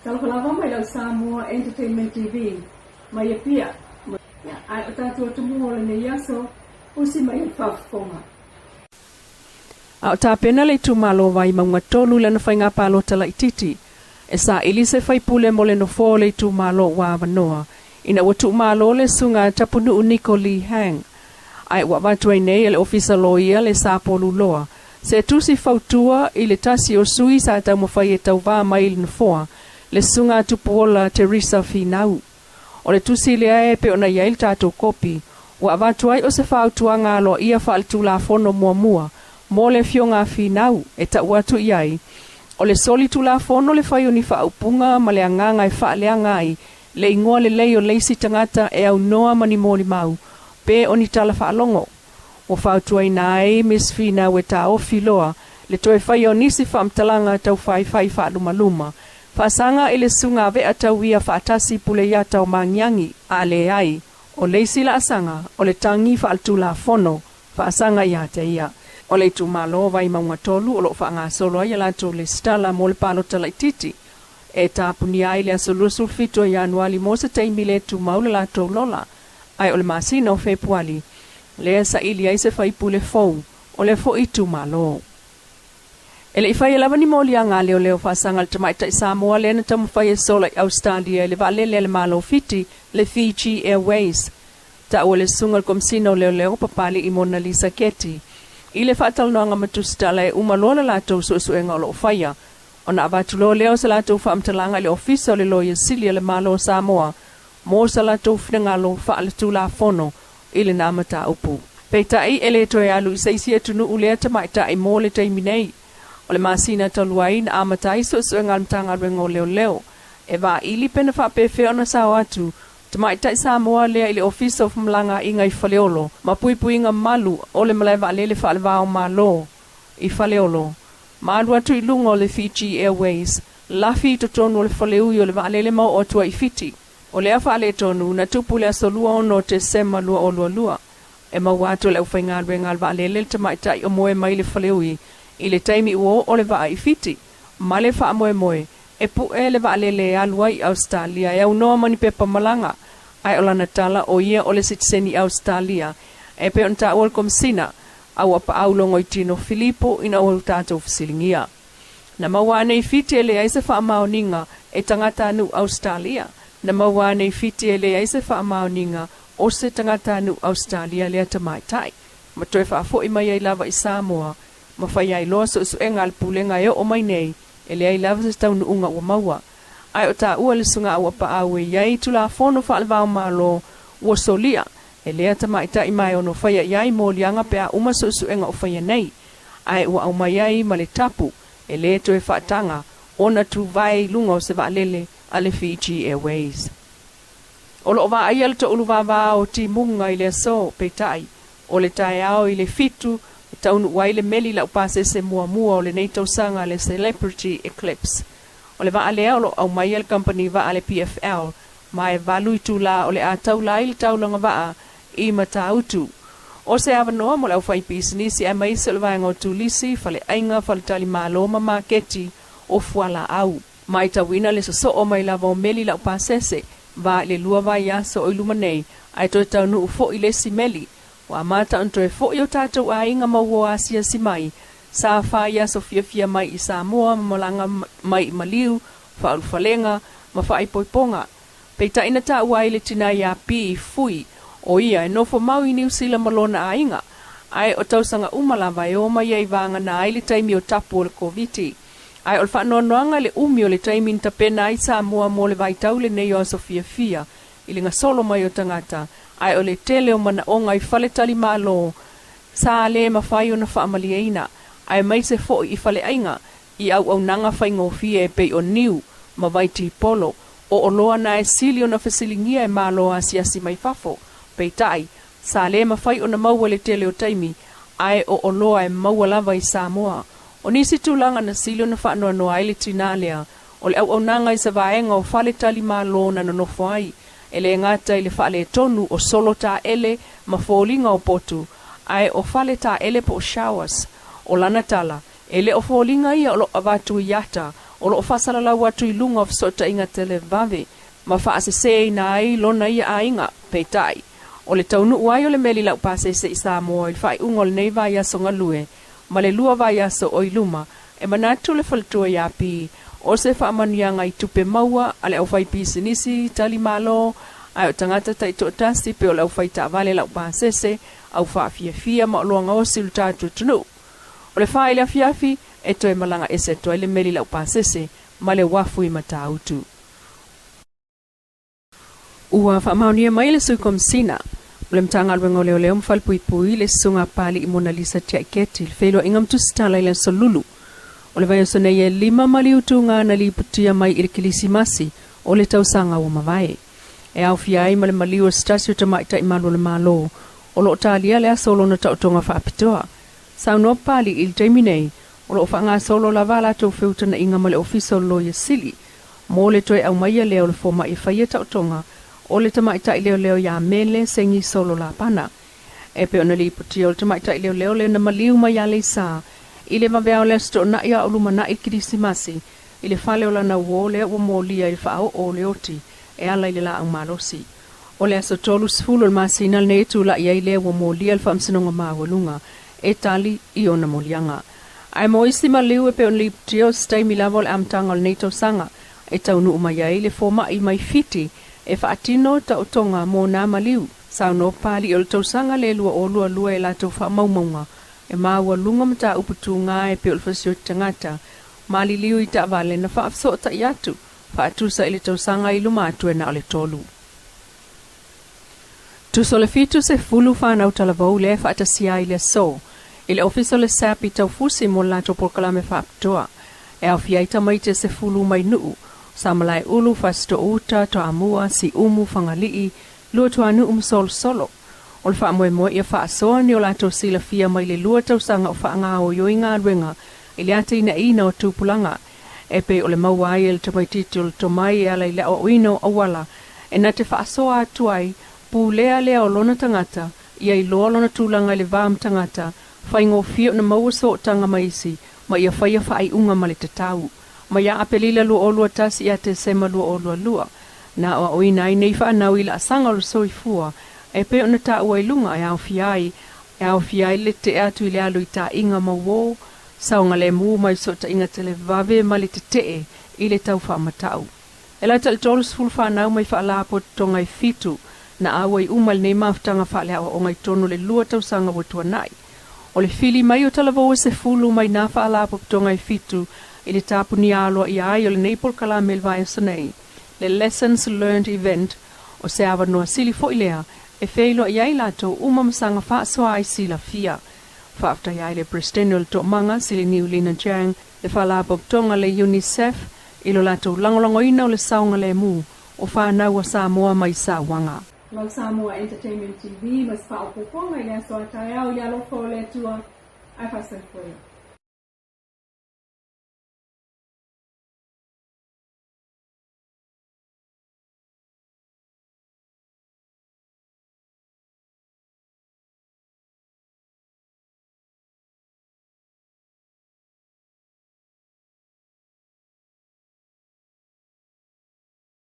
Talofa lava mai lau Samoa Entertainment TV mai Apia. Ae o tatou atumua o lenei aso, usi mai le faafofoga. A o tapena le itumalo o Vaimauga 3 i lana faiga palota laitiiti, e saili se faipule mo le nofoa o le itumalo ua avanoa ina ua tuumalo le susuga a Tapunuu Niko Lee Hang. Ae ua avatu ai nei e le Ofisa Loia le Sapoluloa se tusi fautua i le tasi o sui sa taumafai e tauvā mai i le nofoa, le susuga a Tupuola Teresa Finau. O le tusi lea e pei ona i ai le tatou kopi, ua avatu ai o se fautuaga aloaia faaletulafono muamua mo le afioga a Finau e tau atu i ai, o le soli tulafono le fai o ni faaupuga ma le agaga e faaleaga ai le igoa lelei o le isi tagata e aunoa ma ni molimau pe o ni tala faalogo. Ua fautuaina ai Miss Finau e taofi loa le toe faia o nisi faamatalaga taufaifai faalumaluma, faasaga i le susuga a Vea Tauia faatasi Puleiata o Magiagi, a leai, o le isi laasaga o le tagi faaletulafono faasaga ia te ia. O le itumalo o Vaimauga 3 o lo o faagasolo ai a latou lesitala mo le palota laitiiti e tapunia ai le aso 27 o Ianuali mo se taimi le tumau le latou lola, ae o le masina o Fepuali lea saili ai se faipule fou o lea foi itumalo. E le i faia lava ni moliaga a leoleo faasaga i le tamaitai Samoa lea na taumafai e sola i Ausetalia i le vaalele a le Malo o Fiti, le Fiji Airways. Taua le susuga i le Komesina o Leoleo Papali'i Monalisa Keti i le faatalanoaga ma Tusitala e uma loa le latou suesuega o lo o faia ona avatu loa lea o se latou faamatalaga i le Ofisa o le Loia Sili a le Malo o Samoa mo sa latou finagalo faaletulafono i lena mataupu. Peitai, e le toe alu i se isi atunuu lea tamaitai mo le taimi nei. O le masina talu ai na amata ai suesuega a le Matagaluega o Leoleo e vaili pe na faapefea ona sao atu tamaitai Samoa lea i le Ofisa o Femalagaaiga i Faleolo ma puipuiga malu o le malae vaalele faale-va o Malo i Faleolo ma alu atu i luga o le Fiji Airways lafi i totonu o le faleui o le vaalele ma oo atu ai i Fiti. O lea faaletonu na tupu i le aso 26 o Tesema 2022, e maua atu e le aufaigaluega a le vaalele le tamaitai o moe mai le faleui i le taimi ua oo le vaa i Fiti, ma le faamoemoe e pu'e le vaalele e alu ai i Ausetalia e aunoa ma ni pepa malaga, ae o lana tala o ia o le sitiseni Ausetalia e pei ona taua le Komesina a ua paau Logoitino Filipo ina ua tatou fesiligia. Na maua ane i Fiti e leai se faamaoniga e tagatanuu Ausetalia. Na maua ane i Fiti e leai se faamaoniga o se tagatanuu Ausetalia lea tamaitai, ma toe faafoi mai ai lava i Samoa ma fai ai loa suesuega a le Pulega e oo mai nei e leai lava se taunuuga ua maua. Ae o taua le susuga Auapaau e i ai Tulafono faale-va-o-Malo ua solia e lea tamaitai ma e ono faia i ai moliaga pe a uma suesuega o faia nei, ae ua aumai ai ma le tapu e lē toe faataga ona tuvae i luga o se vaalele a le Fiji Airways. O lo o vaaia le toulu vavā o timuga i le aso, peitai, o le taeao i le 7 e taunuu ai le meli laupasese muamua o lenei tausaga le Celebrity Eclipse. O le vaa lea o lo o aumaia e le kamupani vaa a le PFL ma e 8 itulā o le a taula ai le taulaga vaa i Matautu. O se avanoa mo le aufaipisinisi aemaise o le vaega o turisi, faleaiga, faletalimalo ma maketi o fualaau. Matauina le sosoo mai lava o meli laupasese va i le 2 vaiaso o i luma nei, ae toe taunuu foi le isi meli. Ua amata ona toe foi o tatou aiga ma uo asiasi mai, sa fai aso fiafia mai i Samoa ma malaga mai i maliu, faaulufalega ma faaipoipoga. Peitai na taua ai le tinā iā Pi Fui, o ia e nofo mau i Niu Sila ma lona aiga, ae o tausaga uma lava e o mai ai vagana ai le taimi o tapu o le Koviti. Ae o le faanoanoaga i le umi o le taimi na tapena ai Samoa mo le vaitau lenei o aso fiafia i le gasolo mai o tagata, ae o le tele o manaoga i faletalimalo sa le mafai ona faamalieina, aemaise foi i faleaiga i auaunaga faigofie e pei o niu ma vaitipolo, o oloa na e sili ona fesiligia e Malo asiasi mai fafo. Peitai, sa le mafai ona maua i le tele o taimi, ae o oloa e maua lava i Samoa. O nisi tulaga na sili ona faanoanoa ai le tinā lea, o le auaunaga i se vaega o faletalimalo na nonofo ai, e le gata i le faaletonu o solo taele ma foliga o potu, ae o fale taele po o showers. O lana tala, e le o foliga ia o lo o avatu i ata o loo faasalalau atu i luga o fesootaiga televave ma faaseseina ai lona ia aiga. Peitai, o le taunuu ai o le meli laupasese i Samoa i le faaiuga o lenei vaiaso galue ma le 2 vaiaso o i luma, e manatu le faletua ia Pi o se faamanuiaga i tupe maua a le aufaipisinisi talimalo ae o tagata taitoatasi pei o le aufaitaavale laupasese, aufaafiafia ma oloa gaosi i lo tatou atunuu. O le 4 i le afiafi e toe malaga ese atu ai le meli laupasese ma le uafu i Matautu. Ua faamaonia mai le Sui Komesina o le Matagaluega o Leoleo ma Falepuipui le Susuga Pali'i Monalisa Tiaiketi i le feiloaiga ma tusitala i le aso Lulu o le vaiaso nei e 5 maliu tuga na lipotia mai i le Kilisimasi o le tausaga ua mavae. E aofia ai ma le maliu o se tasi o tamaitai malu o le Malo o loo talia le aso o lona taotoga faapitoa. Saunoa Pali'i i le taimi nei o loo faagasolo lava a latou feutana'iga ma le Ofisa o le Loia Sili mo le toe aumaia lea o le foma'i e faia taotoga o le tamaitai leoleo iā Mele Segisolo Lapana. E pei ona lipotia o le tamaitai leoleo lea na maliu mai Aleisa i le vaveao o le Aso Toonai a o lumana'i le Kilisimasi i le fale o lana uō lea ua molia i le faaoo o le oti e ala i le laau malosi. O le aso 30 o le masina lenei e tula'i ai lea ua molia le Faamasinoga Maualuga e tali i ona moliaga. Ae mo isi maliu e pei ona lipotia o se taimi lava o le amataga o lenei tausaga e taunuu mai ai le foma'i mai Fiti e faatino taotoga mo nā maliu. Saunoa Pali'i o le tausaga le 2022 e latou faamaumauga e maualuga mataupu tuga e pei o le fasioti tagata maliliu i taavale na faafesootai atu faatusa i le tausaga i luma atu e na o le 3. Tusa o le 70 fanau talavou lea e faatasia ai le aso i le Ofisa o le SAP i Taufusi mo le latou polokalame faapitoa e aofia ai tamaiti e 10 mai Nuu, Samalaeulu, Fasitoouta, Toamua, Siumu, Fagalii, Luatuanuu ma Solosolo. O le faamoemoe ia faasoa ni o latou silafia mai le 2 tausaga o faagaoioi galuega i le atinaeina o tupulaga e pei o le maua ai e le tamaitiiti o le tomai e ala i le aoaoina o auala e na te faasoa atu ai pulea lea o lona tagata ia iloa lona tulaga i le va ma tagata faigofie ona maua sootaga ma isi ma ia faia faaiuga ma le tatau. Mai ia Apelila 2021 ia Tesema 2022 na aoaoina ai nei fanau i laasaga o le soifua e pei ona taua i luga e aofia ai le te'e atu i le alu i ta'iga ma uō saogalemu mai fesootaiga televave ma le tete'e i le tau faamata'u. E lata i le 30 fanau mai faalapotopotoga e 7 na auai uma i lenei mafutaga faaleaoaoga i totonu o le 2 tausaga ua tuana'i. O le fili mai o talavou e 10 mai nā faalapotopotoga e 7 i le tapunia aloaia ai o lenei polokalame i le vaiaso nei, le Lessons Learned Event, o se avanoa sili fo'i lea e feiloai ai latou uma ma saga faasoa ai silafia. Faafetaia ai le Peresetene o le Toomaga Siliniu Lina Chang le faalapotopotoga le UNICEF i lo latou lagolagoina o le saogalemu o fanau a Samoa mai sauaga. Lau Samoa Entertainment TV ma se faaopoopoga i le aso a taeao i le alofa o le Atua ae faasoifua ia.